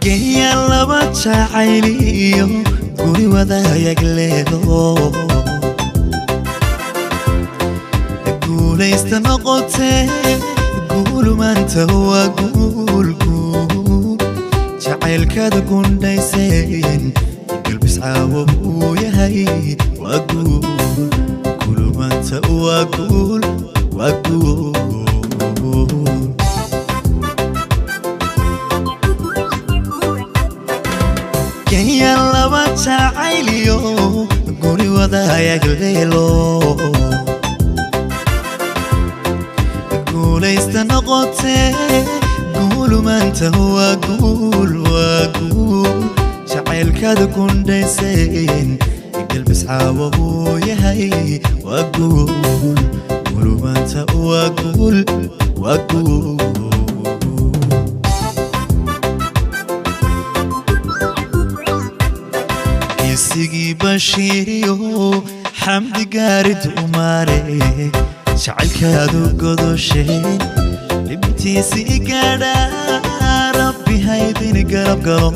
Kenya laba jacayliyo guri wadaayag leedo guulaysta noqotee guul maanta waa guul guul jacaylkaada gundhayseen galbis caawo uu yahay waa guul guul maanta waa guul waa guul. Kenya laba jacayliyo guri wadaayag leelo guulaysta noqotee guul maanta waa guul waa guul jacaylkaada gundhayseen galbis caawo uu yahay waa guul guul maanta waa guul waa guul. Isigii Bashiiriyo Xamdi Gaarid umaare jacaylkaadu godosheen dhibtiisii gaadha Rabbi haydin garab galo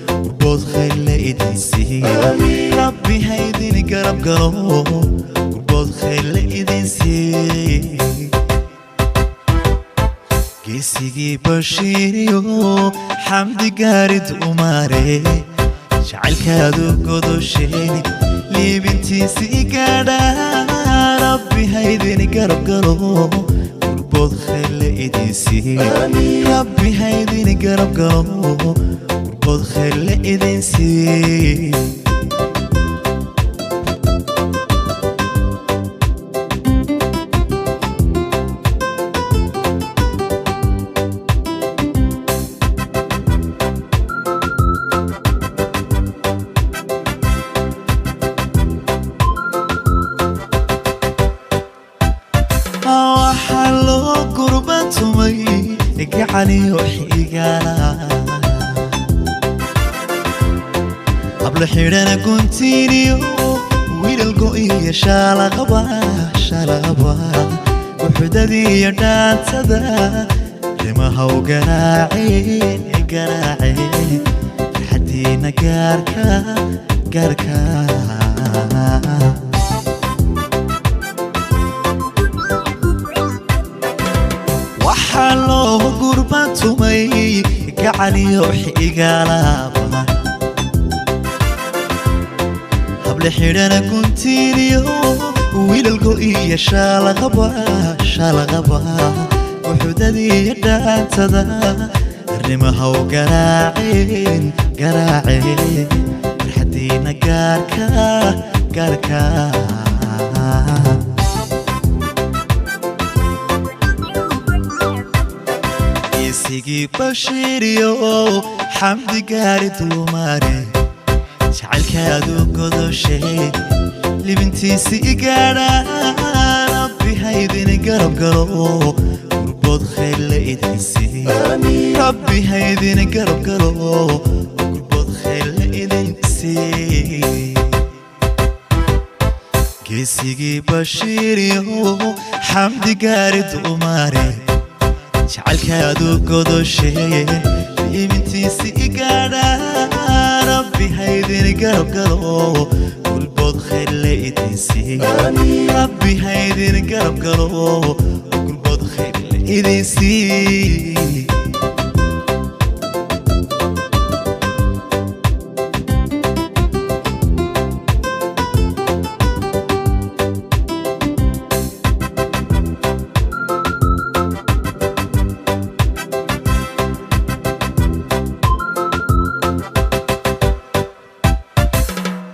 gurbood khayrle idin siiya Rabbi haydin garab galo gurbood khayrle idin siiya. Geesigii Bashiiriyo Xamdi Gaarid umaare jacaylkaadu godosheen liibintiisii gaadha Rabbi haydin garab galo gurbood khayrle idin siiya Rabbi haydin garab galo gurbood khayrle idin siiya. Waxaa loo gurbatumay gacaniyo xigaala habla xidhana guntiiniyo wiilal go'iyo shaalaqaba shaalaqaba wuxudadiiyo dhaantada rimahaw garaaceen garaaceen farxadiina gaarka gaarka. Waxaa loo gurbatumay gacaniyo xigaalaba hable xidhana guntiiniyo wiilal go'iyo shaalaqaba shaalaqaba wuxudadiiyo dhaantada arrimahaw garaaceen garaaceen farxadiina gaarka gaarka. Isigii Bashiiriyo Xamdi Gaari duumaare jacaylkaadu godoshee libintiisii gaadha Rabbi haydin garab galo gurbood khayrle idin siiya Rabbi haydin garab galo gurbood khayrle idin siiya. Geesigii Bashiiriyo Xamdi Gaari duumaare jacaylkaadu godosheen liibintiisii gaadha Rabbi haydin garab galo gurbood khayrle idin siiya Rabbi haydin garab galo gurbood khayrle idin siiya.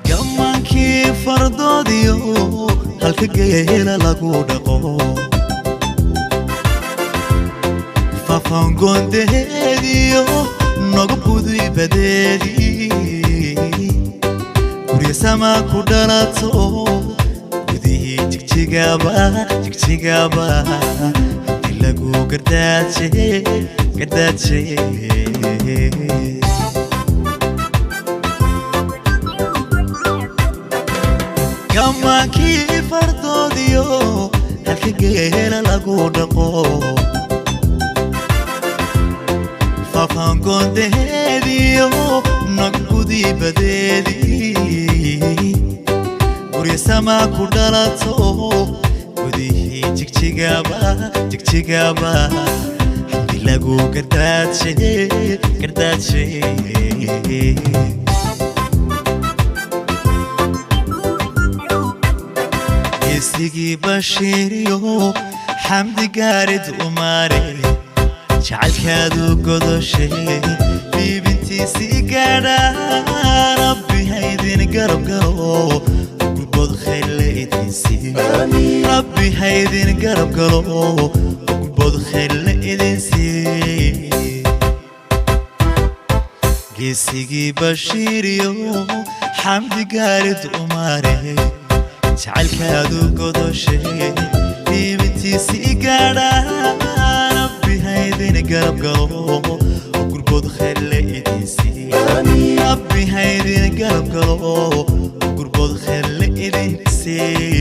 Gamaankii fardoodiyo halka geela lagu dhaqo fafangoondaheediyo noga buduy badeedii gurya sama ku dhalato gudihii jigjigaba jigjigaba hanti lagu gardaaje gardaaje. Gamaankii fardoodiyo halka geela lagu dhaqo. Fafangoondaheediyo nogudii badeedii, gurya samaa ku dhalato, gudihii Jigjigaba, Jigjigaba xamdi lagu gardaadshe, gardaadshe. Geesigii Bashiiriyo Xamdi Gaarid Umaare, jacaylkaadu godoshe dhiibintiisii gaadha. Rabbi haydin garab galo, gurbood khayrle idin siiyo. Rabbi haydin garab galo, gurbood khayrle idin siiyo. Geesigii Bashiiriyo Xamdi Gaarid Umaare, jacaylkaadu godoshe dhiibintiisii gaadha. Rabbi haydin garab galo, gurbood khayrle idin siiyo. Rabbi haydin garab galo, gurbood khayrle idin siiyo.